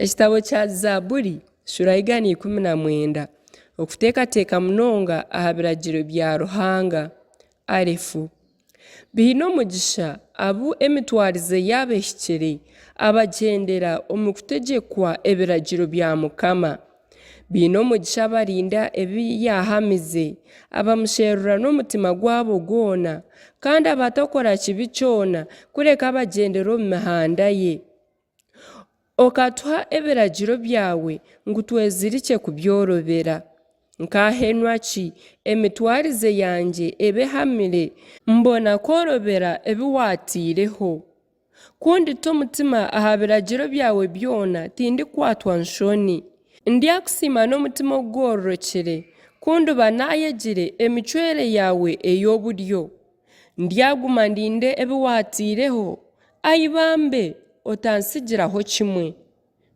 Ekitabo kya Zaaburi shuura 119 Okuteekateeka munonga aha biragiro bya Ruhanga. Aleph. Baine omugisha abu emitwarize yaabo ehikire, abagyendera omu kutegyekwa ebiragiro bya Mukama. Baine omugisha abarinda ebi yaahamize, abamusherura n'omutima gwabo gwona, kandi abatakora kibi kyona, kureka abagyendera omu mihanda ye. Okatuha ebiragiro byawe ngu twezirikye kubyorobera. Nkaahenwa ki emitwarize yangye eba ehamire, mbona kworobera ebi waataireho. Ku ndita omutima aha biragiro byawe byona, tindikwatwa nshoni. Ndyakusiima n'omutima ogugororokire, ku ndiba naayegire emicwere yaawe ey'oburyo. Ndyaguma ndinde ebi waataireho, ai bambe, otantsigiraho kimwe.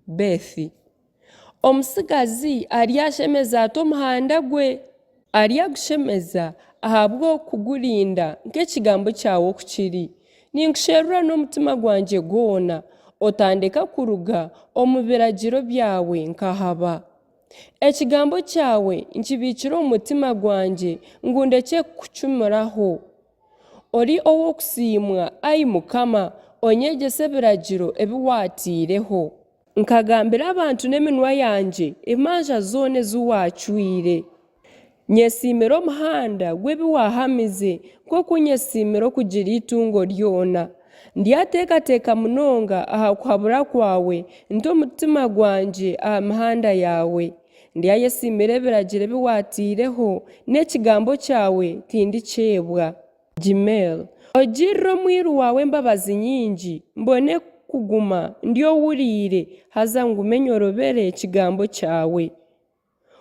Beth. Omutsigazi aryashemeza ata omuhanda gwe? Aryagushemeza ahabw'okugurinda nk'ekigambo kyawe oku kiri. Ninkusherura n'omutima gwangye gwona, otandeka kuruga omu biragiro byawe nkahaba. Ekigambo kyawe nkibiikire omu mutima gwangye, ngu ndekye kukucumuraho. Ori ow'okusiimwa, ai Mukama, onyegyese ebiragiro ebi waataireho. Nkagambira abantu n'eminwa yangye emanja zoona ezi waacwire. Nyesiimire omuhanda gw'ebi waahamize, nk'oku nyesiimire okugira eitungo ryona. Ndyateekateeka munonga aha kuhabura kwawe, nte omutima gwangye aha mihanda yaawe. Ndyayesiimira ebiragiro ebi waataireho, n'ekigambo kyawe tindikyebwa. Gmail. Ogirire omwiru waawe embabazi nyingi, mbone kuguma ndi ohuriire, haza ngume nyorobere ekigambo kyawe.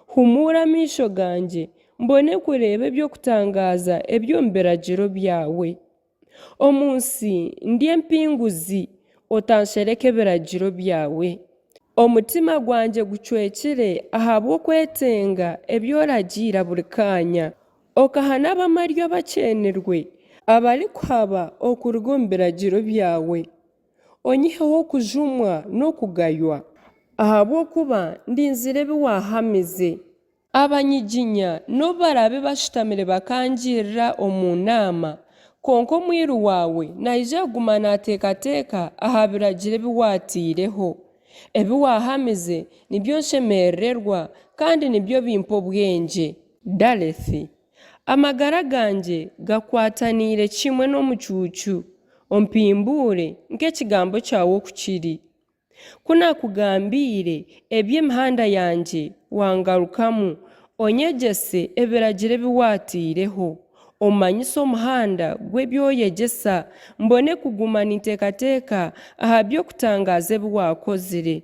Humuura amaisho gangye, mbone kureeba eby'okutangaaza eby'omu biragiro byawe. Omu nsi ndi empinguzi, otanshereka ebiragiro byawe. Omutima gwangye gucwekire ahabw'okwetenga ebi oragiira buri kaanya. Okahana ab'amaryo abakyeenirwe, abarikuhaba okuruga omu biragiro byawe. Onyiheho okujumwa n'okugaywa, ahabw'okuba ndinzire ebi waahamize. Abanyiginya nobu baraabe bashutamire bakangirira omu naama, kwonka omwiru waawe naija kuguma naateekateeka aha biragiro ebi waataireho. Ebi waahamize nibyo nshemerererwa, kandi nibyo bimpa obwengye. Daleth. Amagara gangye gakwataniire kimwe n'omucuucu, ompimbuure nk'ekigambo kyawe oku kiri. Ku naakugambiire eby'emihanda yangye, wangarukamu, onyegyese ebiragiro ebi waataireho. Ommanyise omuhanda gw'ebi oyegyesa, mbone kuguma ninteekateeka aha by'okutangaaza ebi waakozire.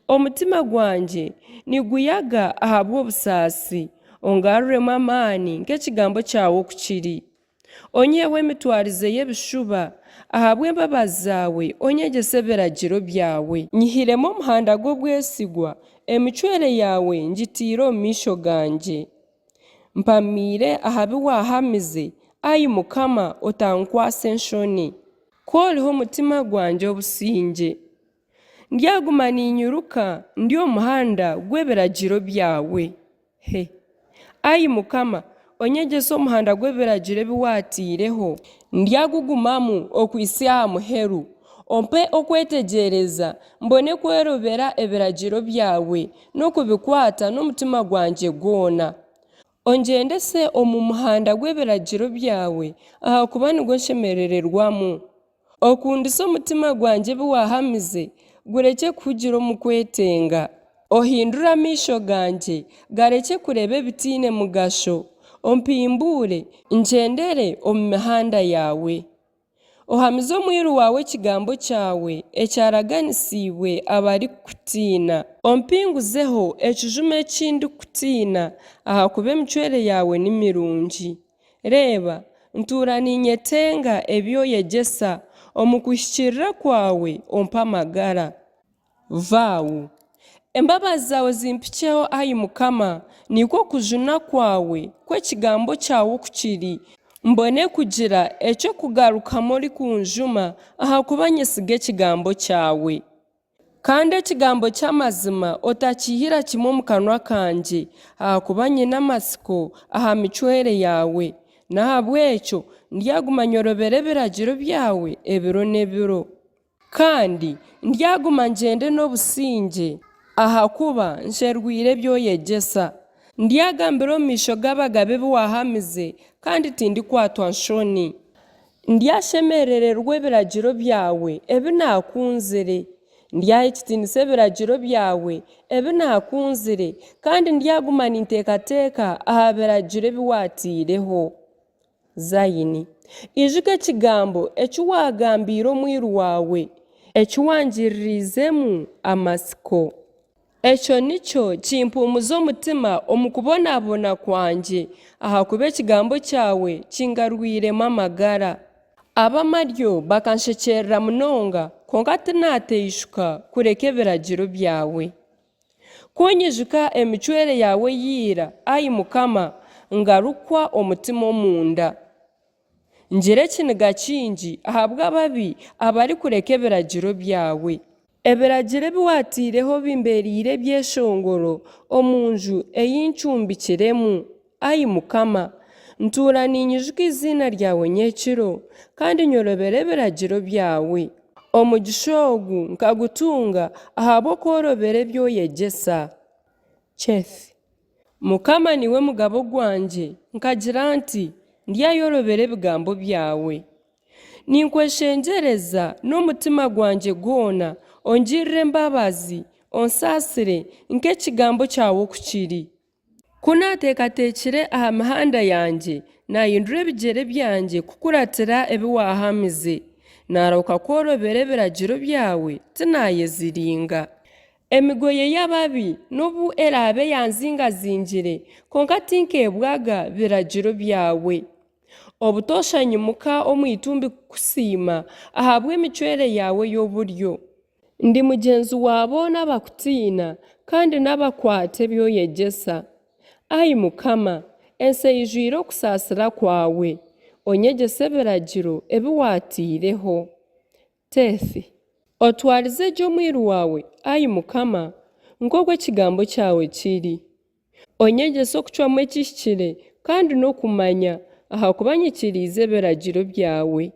Omutima gwangye niguyaga ahabw'obusaasi, ongaruremu amaani nk'ekigambo kyawe oku kiri. Onyiheho emitwarize y'ebishuba, ahabw'embabazi zaawe onyegyese ebiragiro byawe. Nyihiremu omuhanda gw'obwesigwa, emicwere yaawe ngitaire omu maisho gangye. Mpamiire aha bi waahamize, ai Mukama, otankwatsa enshoni. Ku oriha omutima gwangye obusingye. Ndyaguma niinyiruka ndi omu muhanda gw'ebiragiro byawe. He. Ai Mukama, onyegyese omuhanda gw'ebiragiro ebi waataireho. Ndyagugumamu okuhitsya aha muheru. Ompe okwetegyereza, mbone kworobera ebiragiro byawe n'okubikwata n'omutima gwangye gwona. Ongyendese omu muhanda gw'ebiragiro byawe, ahakuba nigwo nshemerererwamu. Okundise omutima gwangye ebi waahamize, gurekye kuhugira omu kwetenga. Ohindure amaisho gangye, garekye kureeba ebitaine mugasho, ompimbuure, ngyendere omu mihanda yaawe. Ohamize omwiru waawe ekigambo kyawe, ekyaraganisiibwe abarikukutiina. Ompinguzeho ekijumo eki ndikutiina, ahakuba emicwere yaawe ni mirungi. Reeba, ntuura niinyetenga ebi oyegyesa, omu kuhikiirira kwawe ompe amagara. Vaawo. Embabazi zaawe zimpikyeho, ai Mukama, nikwo kujuna kwawe kw'ekigambo kyawe oku kiri, mbone kugira eky'okugarukamu orikunjuma, ahakuba nyesiga ekigambo kyawe. Kandi ekigambo ky'amazima otakiihira kimwe omu kanwa kangye, ahakuba nyine amatsiko aha micwere yaawe. N'ahabw'ekyo ndyaguma nyorobere ebiragiro byawe ebiro n'ebiro. Kandi ndyaguma ngyende n'obusingye, ahakuba nsherwire ebi oyegyesa. Ndyagambira omu maisho g'abagabe ebi waahamize, kandi tindikwatwa nshoni. Ndyashemerererwa ebiragiro byawe ebi naakunzire. Ndyaha ekitiinisa ebiragiro byawe ebi naakunzire, kandi ndyaguma ninteekateeka aha biragiro ebi waataireho. Zayini. Ijuka ekigambo eki waagambiire omwiru waawe, eki wangiririizemu amatsiko. Ekyo nikyo kimpuumuza omutima omu kubonabona kwangye, ahakuba ekigambo kyawe kingarwiremu amagara. Ab'amaryo bakanshekyerera munonga, kwonka tinaateishuka kureka ebiragiro byawe. Ku nyijuka emicwere yaawe eya ira, ai Mukama, ngarukwa omutima omunda. Ngira ekiniga kingi ahabw'ababi abarikureka ebiragiro byawe. Ebiragiro ebi waataireho bimbeereire ebyeshongoro omu nju ei ncumbikiremu, ai Mukama. Ntuura niinyijuka eiziina ryawe nyekiro, kandi nyorobera ebiragiro byawe. Omugisha ogu nkagutunga ahabw'okworobera ebi oyegyesa. Ceth. Mukama niiwe mugabo gwangye, nkagira nti, Ndyayorobera ebigambo byawe. Ninkweshengyereza n'omutima gwangye gwona, ongirire embabazi, onsaasire, nk'ekigambo kyawe oku kiri. Ku naateekateekire aha mihanda yangye, naahindura ebigyere byangye kukuratira ebi waahamize. Naarahuka kworobera ebiragiro byawe, tinaayeziringa. Emigoye y'ababi nobu eraabe yanzingazingire, kwonka tinkeebwaga biragiro byawe. Obutoosha nyimuka omu itumbi kukusiima ahabw'emicwere yaawe y'oburyo. Ndi mugyenzi wa boona abakutiina, kandi n'abakwata ebi oyegyesa. Ai Mukama, ensi eijwire okusaasira kwawe, onyegyese ebiragiro ebi waataireho. Teth. Otwarize gye omwiru waawe, ai Mukama, nk'oku ekigambo kyawe kiri. Onyegyese okucwamu ekihikire kandi n'okumanya, ahakuba nyikiriize ebiragiro byawe.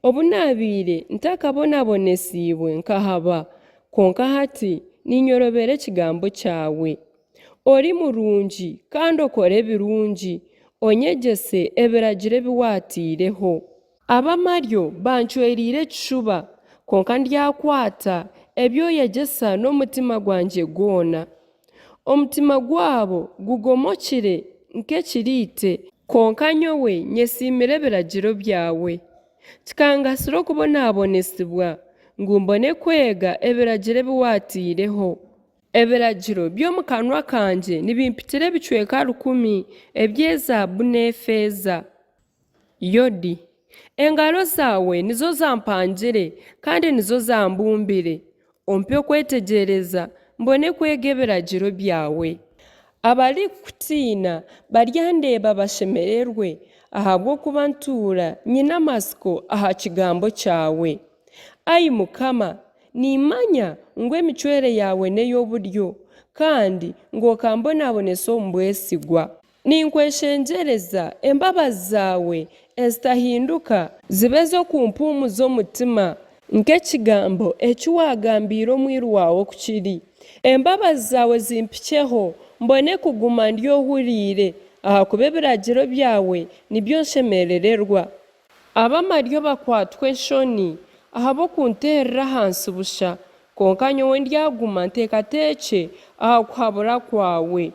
Obu naabaire ntakabonabonesiibwe nkahaba, kwonka hati ninyorobera ekigambo kyawe. Ori murungi kandi okora ebirungi, onyegyese ebiragiro ebi waataireho. Ab'amaryo bancwereire ekishuba, kwonka ndyakwata ebi oyegyesa n'omutima gwangye gwona. Omutima gwabo gugomokire nk'ekiriite. Kwonka nyowe nyesiimire ebiragiro byawe. Kikangasira okubonabonesibwa, ngu mbone kwega ebiragiro ebi waataireho. Ebiragiro by'omu kanwa kangye nibimpitira ebicweka rukumi eby'ezaabu n'efeeza. Yodi. Engaro zaawe nizo zampangire, kandi nizo zambumbire. Ompe okwetegyereza, mbone kwega ebiragiro byawe. Abarikukutiina baryandeeba bashemererwe, ahabw'okuba ntuura nyine amatsiko aha kigambo kyawe. Ai Mukama, Nimmanya ngu emicwere yaawe n'ey'oburyo, kandi ngu okambonabonesa omu bwesigwa. Ninkweshengyereza, embabazi zaawe ezitahinduka zibe ez'okumpuumuza omutima, nk'ekigambo eki waagambiire omwiru waawe oku kiri. Embabazi zaawe zimpikyeho, mbone kuguma ndi ohuriire, ahakuba ebiragiro byawe nibyo nshemerererwa. Ab'amaryo bakwatwe enshoni ahabw'okunteerera ahansi busha, kwonka nyowe ndyaguma nteekateekye aha kuhabura kwawe.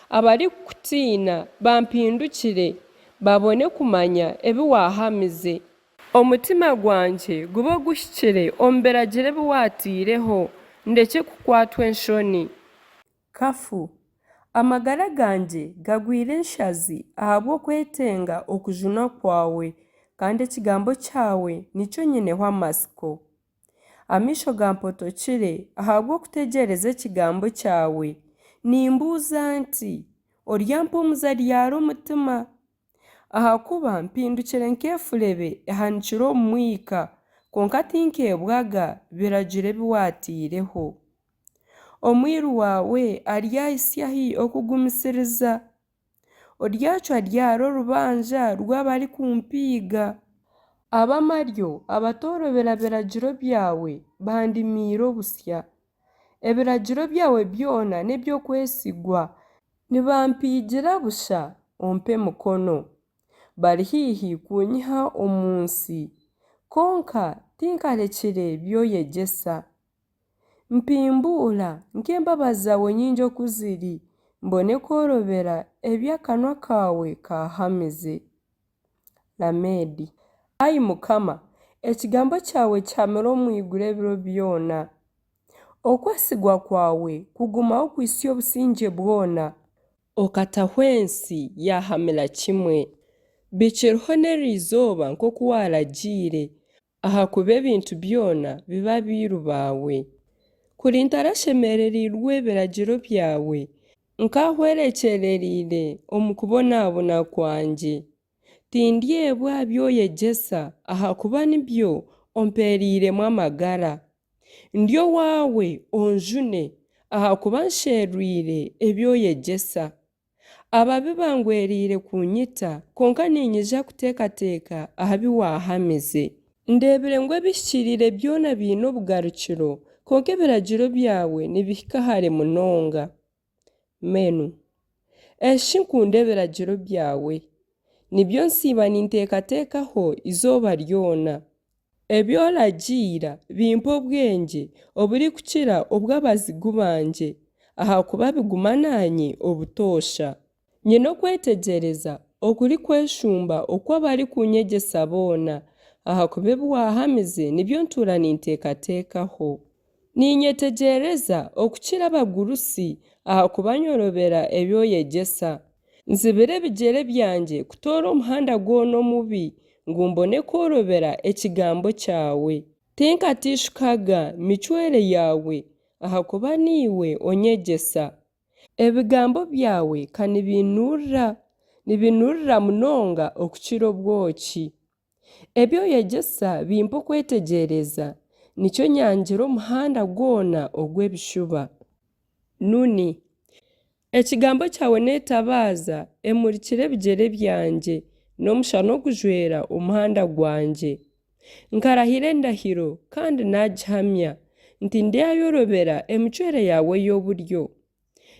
Abarikukutiina bampindukire, babone kumanya ebi waahamize. Omutima gwangye gube oguhikire omu biragiro ebi waataireho, ndekye kukwatwa enshoni. Kafu. Amagara gangye gagwire enshazi ahabw'okwetenga okujunwa kwawe, kandi ekigambo kyawe nikyo nyineho amatsiko. Amaisho gampotokire ahabw'okutegyereza ekigambo kyawe, nimbuuza nti, Oryampuumuza ryari omutima? Ahakuba mpindukire nk'efurebe ehanikire omu mwika, Kwonka tinkeebwaga biragiro ebi waataireho. Omwiru waawe aryahitsya hi okugumisiriza? Oryacwa ryari orubanja rw'abarikumpiiga? Ab'amaryo abatoorobera biragiro byawe bandimiire obusya. Ebiragiro byawe byona n'eby'okwesigwa. Nibampiigira busha, ompe mikono. Bari haihi kuunyiha omu nsi, kwonka tinkarekire bi oyegyesa. Mpimbuura nk'embabazi zaawe nyingi oku ziri, mbone kworobera ebi akanwa kaawe kaahamize. Lamedi. Ai Mukama, ekigambo kyawe kihamire omu iguru ebiro byona. Okwesigwa kwawe kugumaho okuhitsya obusingye bwona. Okataho ensi yaahamira kimwe. Bikiriho n'eri izooba nk'oku waaragiire, Ahakuba ebintu byona biba abairu baawe. Kuri ntarashemerereirwe biragiro byawe, nkaahwerekyerereire omu kubonabona kwangye. Tindyebwa bi oyegyesa, ahakuba nibyo ompeereiremu amagara. Ndi owaawe, onjune, ahakuba nsherwire ebi oyegyesa. Ababi bangwereire kunyita, kwonka niinyija kuteekateeka aha bi waahamize. Ndeebire ngu ebihikiriire byona biine obugarukiro, kwonka ebiragiro byawe nibihika hare munonga. Menu. Eshi nkunda ebiragiro byawe! Nibyo nsiiba ninteekateekaho eizooba ryona. Ebi oragiira bimpa obwengye oburikukira obw'abazigu bangye, ahakuba biguma naanye obutoosha. Nyine okwetegyereza okurikweshumba okw'abarikunyegyesa boona, ahakuba ebi waahamize nibyo ntuura ninteekateekaho. Niinyetegyereza okukira abagurusi, ahakuba nyorobera ebi oyegyesa. Nzibira ebigyere byangye kutoora omuhanda gwona omubi, ngu mbone kworobera ekigambo kyawe. Tinkataishukaga micwere yaawe, ahakuba niiwe onyegyesa. Ebigambo byawe ka nibinnurira, nibinnurira munonga okukira obwoki. Ebi oyegyesa bimpa okwetegyereza, nikyo nyangira omuhanda gwona ogw'ebishuba. Nuni. Ekigambo kyawe n'etabaaza emurikira ebigyere byangye, n'omushana ogujwera omuhanda gwangye. Nkarahira endahiro kandi naagihamya, nti ndyayorobera emicwere yaawe ey'oburyo.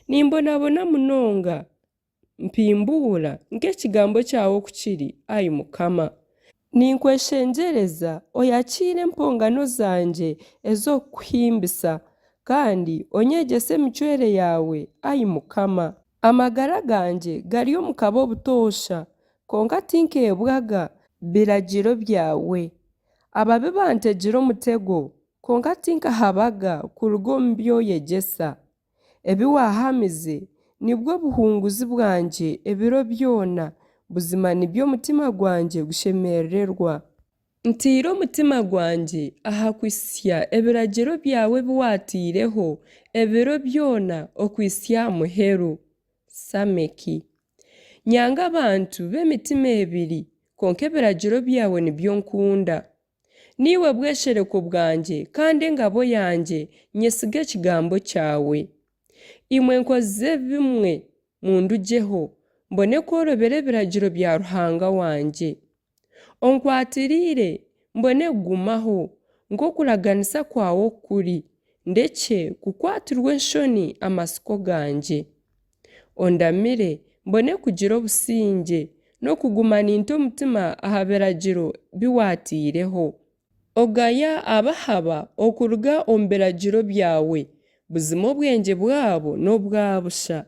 Nimbonabona munonga, Mpimbuura nk'ekigambo kyawe oku kiri, ai Mukama. Ninkweshengyereza oyakiire empongano zangye ez'okukuhimbisa, kandi onyegyese emicwere yaawe, ai Mukama. Amagara gangye gari omu kabi obutoosha, kwonka tinkeebwaga biragiro byawe. Ababi bantegire omutego, kwonka tinkahabaga kuruga omu bi oyegyesa. Ebi waahamize nibwo buhunguzi bwangye ebiro byona, buzima nibyo omutima gwangye gushemerererwa. Ntaire omutima gwangye aha kuhitsya ebiragiro byawe ebi waataireho ebiro byona okuhitsya aha muheru. Sameki. Nyanga abantu b'emitima ebiri, kwonka ebiragiro byawe nibyo nkunda. Niiwe bweshereko bwangye kandi engabo yangye, nyesiga ekigambo kyawe. Imwe nkozi z'ebibi mwe, mundugyeho, mbone kworobera ebiragiro bya Ruhanga wangye. Onkwatiriire, mbone kugumaho, nk'okuraganisa kwawe oku kuri, ndekye kukwatirwa enshoni amatsiko gangye. Ondamire, mbone kugira obusingye, n'okuguma ninta omutima aha biragiro bi waataireho. Ogaya abahaba okuruga omu biragiro byawe, buzima obwengye bwabo n'obwa busha.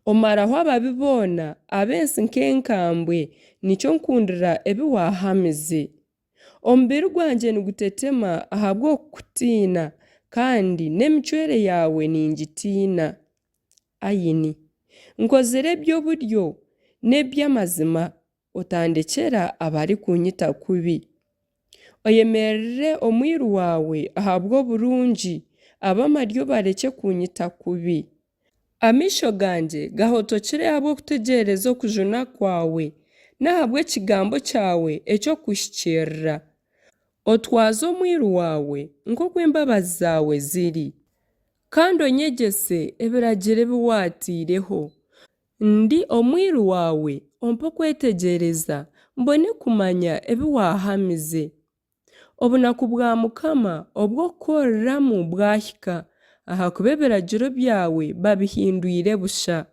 Omaraho ababi boona ab'ensi nk'enkambwe, nikyo nkundira ebi waahamize. Omubiri gwangye nigutetema ahabw'okukutiina, kandi n'emicwere yaawe ningitiina. Aini. Nkozire eby'oburyo n'eby'amazima, otandekyera abarikunyita kubi. Oyemerere omwiru waawe ahabw'oburungi, ab'amaryo barekye kunyita kubi. Amaisho gangye gahotokire ahabw'okutegyereza okujuna kwawe, n'ahabw'ekigambo kyawe eky'okuhikiirira. Otwaze omwiru waawe nk'oku embabazi zaawe ziri. Kandi onyegyese ebiragiro ebi waataireho. Ndi omwiru waawe, ompe okwetegyereza, mbone kumanya ebi waahamize. Obunaku bwa Mukama obw'okukoreramu bwahika, ahakuba ebiragiro byawe babihindwire busha.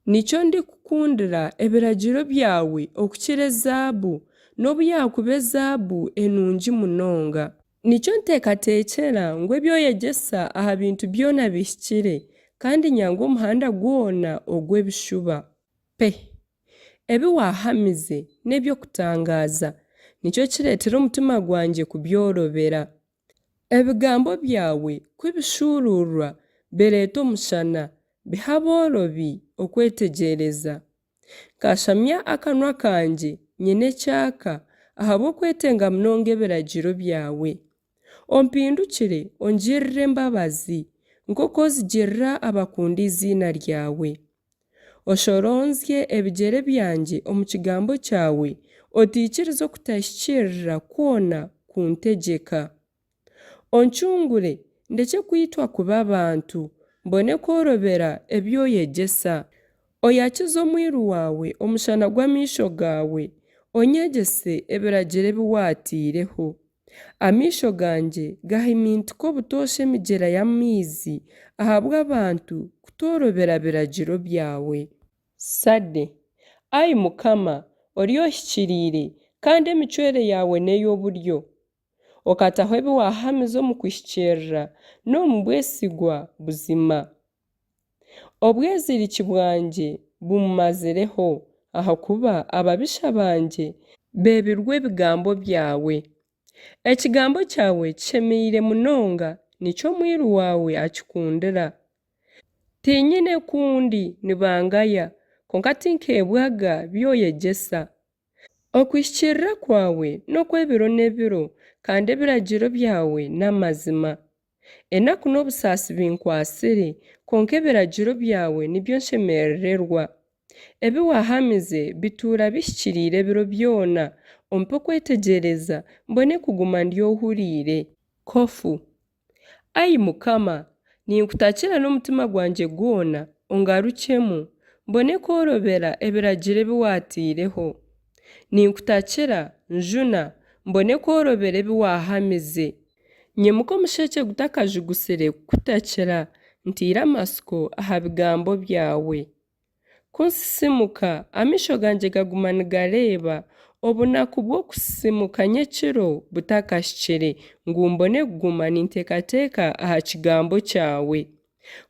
Nikyo ndikukundira ebiragiro byawe okukira ezaabu, nobu yaakuba ezaabu enungi munonga. Nikyo nteekateekyera ngu ebi oyegyesa aha bintu byona bihikire, kandi nyanga omuhanda gwona ogw'ebishuba. Pe. Ebi waahamize n'eby'okutangaaza, nikyo kireetera omutima gwangye kubyorobera. Ebigambo byawe ku bishuuruurwa, bireeta omushana, biha aboorobi okwetegyereza. Nkaashamya akanwa kangye nyine ekyaka, ahabw'okwetenga munonga ebiragiro byawe. Ompindukire ongirire embabazi, nk'oku ozigirira abakunda eiziina ryawe. Oshoronzye ebigyere byangye omu kigambo kyawe, otaikiriza okutahikiirira kwona kuntegyeka. Oncungure, ndekye kwitwa kubi abantu, mbone kworobera ebi oyegyesa. Oyakize omwiru waawe omushana gw'amaisho gaawe, onyegyese ebiragiro ebi waataireho. Amaisho gangye gahimintika obutoosha emigyera y'amaizi ahabw'abantu kutoorobera biragiro byawe. Sade. Ai Mukama, ori ohikiriire, kandi emicwere yaawe n'ey'oburyo. Okataho ebi waahamize omu kuhikiirira n'omu bwesigwa buzima. Obweziriki bwangye bummazireho, ahakuba ababisha bangye beebirwe ebigambo byawe. Ekigambo kyawe kishemeire munonga, nikyo omwiru waawe akikundira. Tiinyine ku ndi nibangaya, kwonka tinkeebwaga bi oyegyesa. Okuhikiirira kwawe n'okw'ebiro n'ebiro, kandi ebiragiro byawe n'amazima. Enaku n'obusaasi binkwatsire, kwonka ebiragiro byawe nibyo nshemerererwa. Ebi waahamize bituura bihikiriire ebiro byona, ompe okwetegyereza, mbone kuguma ndi ohuriire. Kofu. Ai Mukama, ninkutakira n'omutima gwangye gwona, ongarukyemu, mbone kworobera ebiragiro ebi waataireho. Ninkutakira, njuna, mbone kworobera ebi waahamize. Nyimuka omushekye gutakajugusire kukutakira, ntaire amatsiko aha bigambo byawe. Ku nsisiimuka, amaisho gangye gaguma nigareeba, obunaku bw'okusisiimuka nyekiro butakahikire, ngu mbone kuguma ninteekateeka aha kigambo kyawe.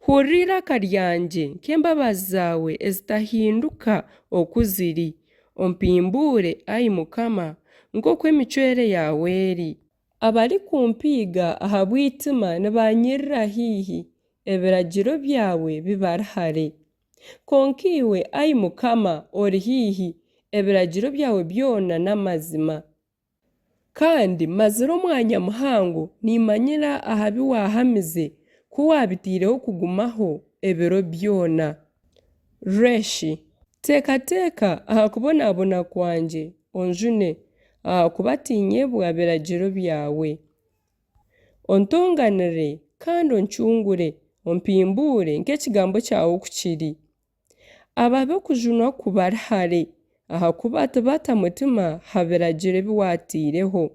Hurira eiraka ryangye nk'embabazi zaawe ezitahinduka oku ziri, ompimbuure, ai Mukama, nk'oku emicwere yaawe eri. Abarikumpiiga ahabw'eitima nibaanyirira haihi, ebiragiro byawe bibari hare. Kwonka iwe, ai Mukama, ori haihi, ebiragiro byawe byona n'amazima. Kandi mmazire omwanya muhango nimmanyira aha bi waahamize, ku waabitaireho kugumaho ebiro byona. Reshi. Teekateeka aha kubonabona kwangye, onjune, ahakuba tiinyebwa biragiro byawe. Ontonganire kandi oncungure, ompimbuure nk'ekigambo kyawe oku kiri. Ababi okujunwa kubari hare, ahakuba tibata mutima ha biragiro ebi waataireho.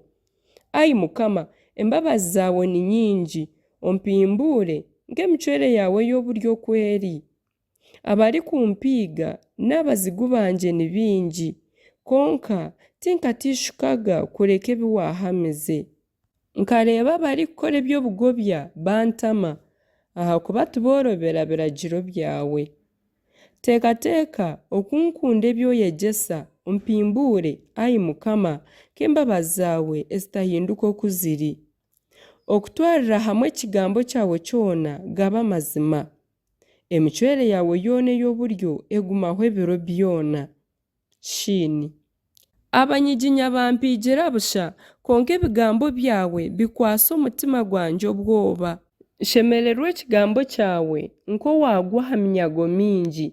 Ai Mukama, embabazi zaawe ni nyingi, ompimbuure nk'emicwere yaawe ey'oburyo oku eri. Abarikumpiiga n'abazigu bangye ni baingi, kwonka tinkataishukaga kureka ebi waahamize. Nkareeba abarikukora eby'obugobya bantama, ahakuba tiboorobera biragiro byawe. Teekateeka oku nkunda ebi oyegyesa, ompimbuure, ai Mukama, nk'embabazi zaawe ezitahinduka oku ziri. Okutwarira hamwe ekigambo kyawe kyona gaba amazima. Emicwere yaawe yoona ey'oburyo egumaho ebiro byona. Shiini. Abanyiginya bampiigira busha, kwonka ebigambo byawe bikwatsa omutima gwangye obwoba. Nshemererwa ekigambo kyawe nk'owaagwa aha minyago mingi.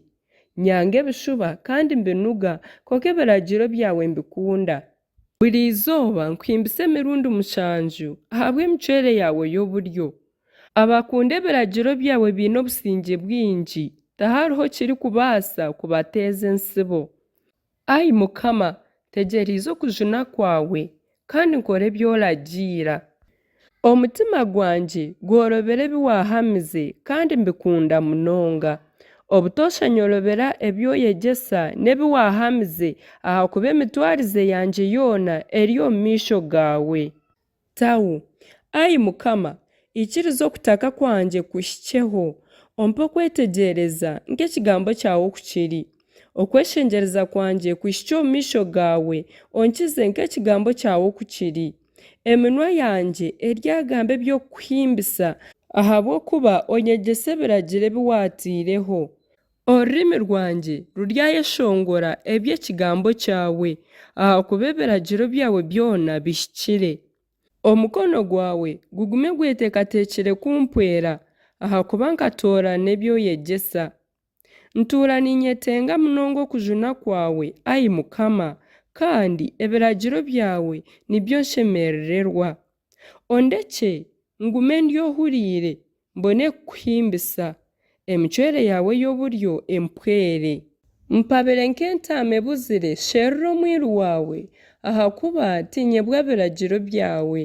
Nyanga ebishuba kandi mbinuga, kwonka ebiragiro byawe mbikunda. Buri izooba nkuhimbisa emirundi mushanju ahabw'emicwere yaawe y'oburyo. Abakunda ebiragiro byawe baine obusingye bwingi, tihariho kirikubaasa kubateeza entsibo. Ai Mukama, ntegyereize okujuna kwawe, kandi nkora ebi oragiira. Omutima gwangye gworobera ebi waahamize, kandi mbikunda munonga. Obutoosha nyorobera ebi oyegyesa n'ebi waahamize, ahakuba emitwarize yangye yoona eri omu maisho gaawe. Tau. Ai Mukama, ikiriza okutaka kwangye kuhikyeho, ompe okwetegyereza nk'ekigambo kyawe oku kiri. Okweshengyereza kwangye kuhikye omu maisho gaawe, onkize nk'ekigambo kyawe oku kiri. Eminwa yangye eryagamba eby'okukuhimbisa, ahabw'okuba onyegyesa ebiragiro ebi waataireho. Orurimi rwangye ruryayeshongora eby'ekigambo kyawe, ahakuba ebiragiro byawe byona bihikire. Omukono gwawe gugume gweteekateekire kumpwera, ahakuba nkatoorana ebi oyegyesa. Ntuura niinyetenga munonga okujuna kwawe, ai Mukama, kandi ebiragiro byawe nibyo nshemerererwa. Ondekye ngume ndi ohuriire, mbone kukuhimbisa. Emicwere yaawe ey'oburyo empwere. Mpabire nk'entaama ebuzire, sherura omwiru waawe, ahakuba tiinyebwa biragiro byawe.